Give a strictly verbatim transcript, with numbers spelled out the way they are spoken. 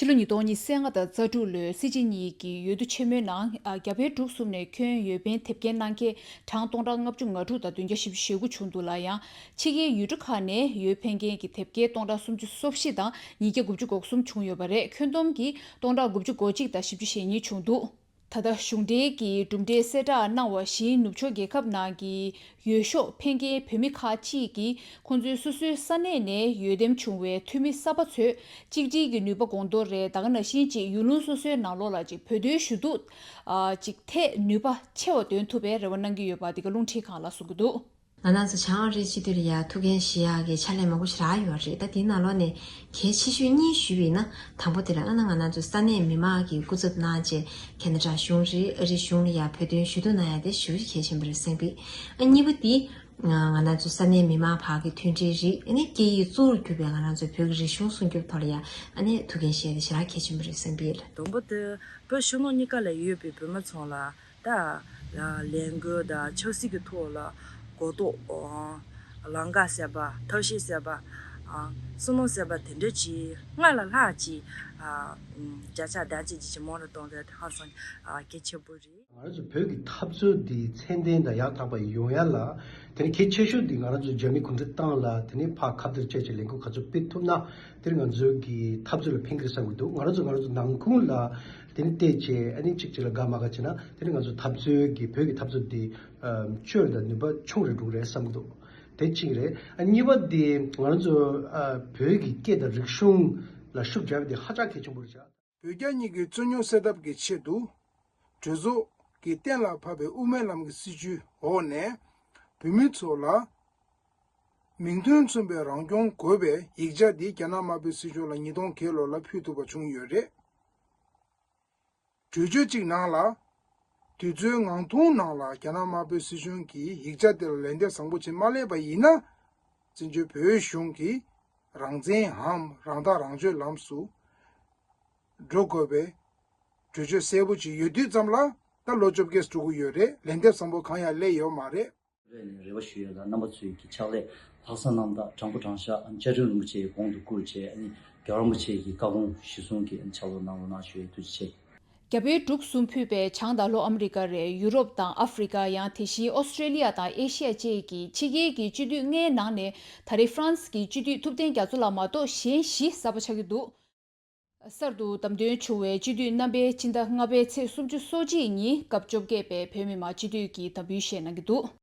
ཕྱི་ལོ་ཉིས་སྟོང་ཉི་ཤུ་རྩ་ལྔ་དང་རྩ་དྲུག་ལོའི་སྲིད་སྤྱི་གཉིས་ཀྱི་འོས་བསྡུ་ཆེན་མོའི་ནང་། ཨ། རྒྱ་བལ་འབྲུག་གསུམ་ནས་ཁྱོན་ཡོད་དཔོན་དེབ་སྐྱེལ་གནང་མཁན་གྲངས་སྟོང་ཕྲག་ལྔ་བཅུ་ང་དྲུག་དང་བདུན་བརྒྱ་བཞི་བཅུ་ཞེ་དགུ་བྱུང་འདུག་ལ། ཡང་ཕྱི་རྒྱལ་ཡུལ་གྲུ་ཁག་ནས་འོས་འཕེན་མཁན་གྱི་དེབ་སྐྱེལ་སྟོང་ཕྲག་སུམ་ཅུ་སོ་བཞི་དང་ཉིས་བརྒྱ་དགུ་བཅུ་གོ་གསུམ་བྱུང་ཡོད་པ་རེད། ཁྱོན་བསྡོམས་ཀྱིས་སྟོང་ཕྲག་དགུ་བཅུ་གོ་གཅིག་དང་བཞི་བཅུ་ཞེ་གཉིས་བྱུང་འདུག་ད་ལྟ་གཞུང་འབྲེལ་གྱི་གྲུབ་འབྲས་གསལ་བསྒྲགས་གནང་བ་བཞིན། ནུབ་ཕྱོགས་རྒྱལ་ཁབ་ནང་གི་འོས་ཤོག་འཕེན་མཁན་བོད་མི་ཁག་ཅིག་གིས་ཁོང་ཚོའི་སོ་སོའི་ས་གནས་ནས་འོས་འདེམས་བྱུང་བའི་འཐུས་མི་གསར་པ་ཚོས་གཅིག་སྒྲིལ་གྱི་ནུས་པ་གོང་མཐོར་རེད། ད་ག་ནང་བཞིན་ཅིག་ཡུལ་ལུང་སོ་སོའི་ནང་ལོགས་ལ་ཅིག་བོད་དོན་ཞུ་གཏུག་ཨ། ཅིག་ཐད་ནུས་པ་ཆེ་བ་འདོན་ཐུབ་པའི་རེ་བ་གནང་གི་ཡོད་པ་འདི་ག་རླུང་འཕྲིན་ཁང་ལ་གསུང་གི་འདུག། ང་རང་ཚོ་བྱང་ཨ་རིའི་སྤྱི་འཐུས་ལ་ཡ་ཐུགས་འགན་བཞེས་ཡག་གི་ཕྱག་ལས་མང་པོ་ཞེ་དྲག་ཡོད་རེད། ད་དེའི་ནང་ལོགས་ནས་གལ་ཆེ་ཤོས་གཉིས་ཞུས་པ་ཡིན་ན། དང་པོ་དེ་ལ་ཨ་ན་ང་རང་ཚོ་ས་གནས་མི་མང་གི་སྐུ་ཚབ་གནང་བྱས་ཁེ་ན་ཌ་གཞུང་རེད། ཨ་རིའི་གཞུང་ལ་ཡ་བོད་དོན་ཞུ་གཏུག་གནང་ཡག་དེ་ཞེ་པོ་ཅིག་གལ་ཆེན་པོ་རེད་བསམ་གི། ཨ། གཉིས་པ་དེ་ང་ང་རང་ཚོ་ས་གནས་མི་མང་བར་གྱི་མཐུན་སྒྲིལ་རེད། ཨ་ནི་སྐད་ཡིག་གཙོ་བོར་གྱུར་པའི་ང་རང་ཚོའི་བོད་ཀྱི་རིག་གཞུང་སྲུང་སྐྱོབ་ཐོག་ལ་ཡ་ཨ་ནི་ཐུགས་འགན་བཞེས་ཏེ་ཞེ་དྲག་གལ་ཆེན་པོ་རེད་བསམ་གི་ལ། དང་པོ་དེ་བོད་ཕྱི་ནང་གཉིས་ཀ་ལ་ཡོད་པའི་བོད་མི་ཚང་ལ་ད་ལས་འགུལ་དང་ཆབ་སྲིད་ཀྱི་ཐོག་ལ་གོ་རྟོགས་ལམ་ཁ་ཟེར་བ། ཐབས་ཤེས་ཟེར་བ། བསམ་བློ་ཟེར་བ་དེ་འདྲ་ཅིག་སྔར་ལས་ལྷག་ཅིག་བརྒྱ་ཆ་བརྒྱ་ཆ་བརྒྱ་ཅིག་མང་རུ་གཏོང་དགོས། དེ་ཧ་ཅང་གལ་ཆེན་པོ་རེད། ང་རང་ཚོ་བོད་ཀྱི་འཐབ་རྩོད་འདི་ཚད་ལྡན་དང་ཡག་དག་པ་ཡོང་ཡ་ལ། དེ་ནས་གལ་ཆེ་ཤོས་འདི་ང་རང་ཚོ་རྒྱ་མི་གུང་ཁྲན་ཏང་ལ་དེ་ནས་ཕར་ཁ་གཏད་བཅག་བྱས་ལས་འགུལ་ག་ཚོད་སྤེལ་ཐུབ་ན། དེ་ནས་ང་ཚོའི་གི་འཐབ་རྩོད་ལ་ཕན་གི་རེད་བསམ་གི་འདུག། ང་རང་ཚོ་ང་རང་ཚོ་ནང་ཁུལ་ལ་དེ་ནས་བལྟས་བྱས། ཨ་ནི་གཅིག་གཅིག་ལ་དགའ་མ་དགའ་བྱས་ན། དེ་ནས་ང་ཚོ་འཐབ་རྩོད་ཀྱི་བོད་ཀྱི་འཐབ་རྩོད་འདི་ཨམ་བཅོས་དང་ནུས་པ་ཆུང་རུ་འགྲོ་གི་རེད་བསམ་གི་འདུག། དེ་གཅིག་རེད། ཨ། གཉིས་པ་འདི་ང་རང་ཚོ་ཨ་བོད་ཀྱི་སྐད་དང་རིག་གཞུང་ལ་ཤུགས་རྒྱབ་པ་འདི་ཧ་ཅང་གལ་ཆེན་པོ་རེད་བྱ། བོད་རྒྱ་གཉིས་ཀྱི་རྩོད་རྙོག་སེལ་ཐབས་ཀྱི་ཆེད་དུ། གྲོས་ཚོགས་ཀྱིས་གཏན་ལ་ཕབ་པའི་དབུ་མའི་ལམ་གྱི་སྲིད་བྱུས་འོག་ནས། བོད་མི་ཚོ་ལ་མིང་དོན་མཚུངས་པའི་རང་སྐྱོང་དགོས་པའི་ཡིག་ཆ་འདི་རྒྱ་ནག་དམར་པོའི་སྲིད་གཞུང་ལ་ཉིས་སྟོང་བརྒྱད་ལོ་ལ་ཕུལ་ཐུབ་པ་བྱུང་ཡོད་རེད། གྲོས་ཆོད་ཅིག་ནང་ལ། དུས་ཚོད་ངང་ཐུང་ནང་ལ་རྒྱ་ནག་དམར་པོའི་སྲིད་གཞུང་གིས་ཡིག་ཆ་དེ་ལ་ལན་འདེབས་བཟང་པོ་བྱེད་མ་སླེབས་པ་ཡིན་ན། བཙན་བྱོལ་བོད་གཞུང་གིས་རང་བཙན་འམ་རང་ཐག་རང་གཅོད་ལམ་སུ་འགྲོ་དགོས་པའི་གྲོས་ཆོད་གསལ་པོ་ཅིག་ཡོད་དུས་ཙམ་ལ། ད་ལོ་བཅོ་བརྒྱད་འགྲོ་གི་ཡོད་རེད། ལན་འདེབས་བཟང་པོ་གང་ཡང་སླེབས་ཡོད་མ་རེད། རེ་ནས་རེ་བ་ཞུ་ཡས་ལ། རྣམ་པ་ཚོས་ཀྱི་ཕྱག་ལས་ལྷག་བསམ་རྣམ་དག་དྲང་པོ་དྲང་བཞག་བཅའ་ཁྲིམས་རིན་པོ་ཆེའི་གོང་དུ་བཀུར་བྱས། ཨ་ནི་རྒྱལ་བ་རིན་པོ་ཆེ་གི་བཀའ་དགོངས་གཞིར་བཟུང་གིས་ཕྱག་ལས་གནང་རོགས་གནང་ཞུ་ཡས། ཐུགས་རྗེ་ཆེ། རྒྱ་བལ་འབྲུག་གསུམ་ཕུད་པའི་བྱང་དང་ལྷོ་ཨ་མི་རི་ཀ་རེད། ཡུ་རོབ་དང་ཨ་ཧྥེ་རི་ཀ། ཡང་དེ་བཞིན་ཨོ་སི་ཀྲེ་ལི་ཡ་དང་ཨེ་ཤི་ཡ་བཅས་ཀྱི་ཕྱི་རྒྱལ་གྱི་སྤྱི་འཐུས་ལྔའི་ནང་ནས་ད་རེས་ཧྥ་རན་སི་གི་སྤྱི་འཐུས་ཐུབ་བསྟན་རྒྱ་མཚོ་ལགས་མ་གཏོགས་གཞན་བཞི་གསར་པ་ཆགས་ཀྱི་འདུག། གསར་དུ་བདམས་ཐོན་བྱུང་བའི་སྤྱི་འཐུས་རྣམ་པས་ཕྱི་ཟླ་ལྔ་པའི་ཚེས་སུམ་ཅུ་སོ་གཅིག་ཉིན་སྐབས་བཅོ་བརྒྱད་པའི་བོད་མི་མང་སྤྱི་འཐུས་ཀྱི་དམ་འབུལ་བཞེས་གནང་གི་འདུག།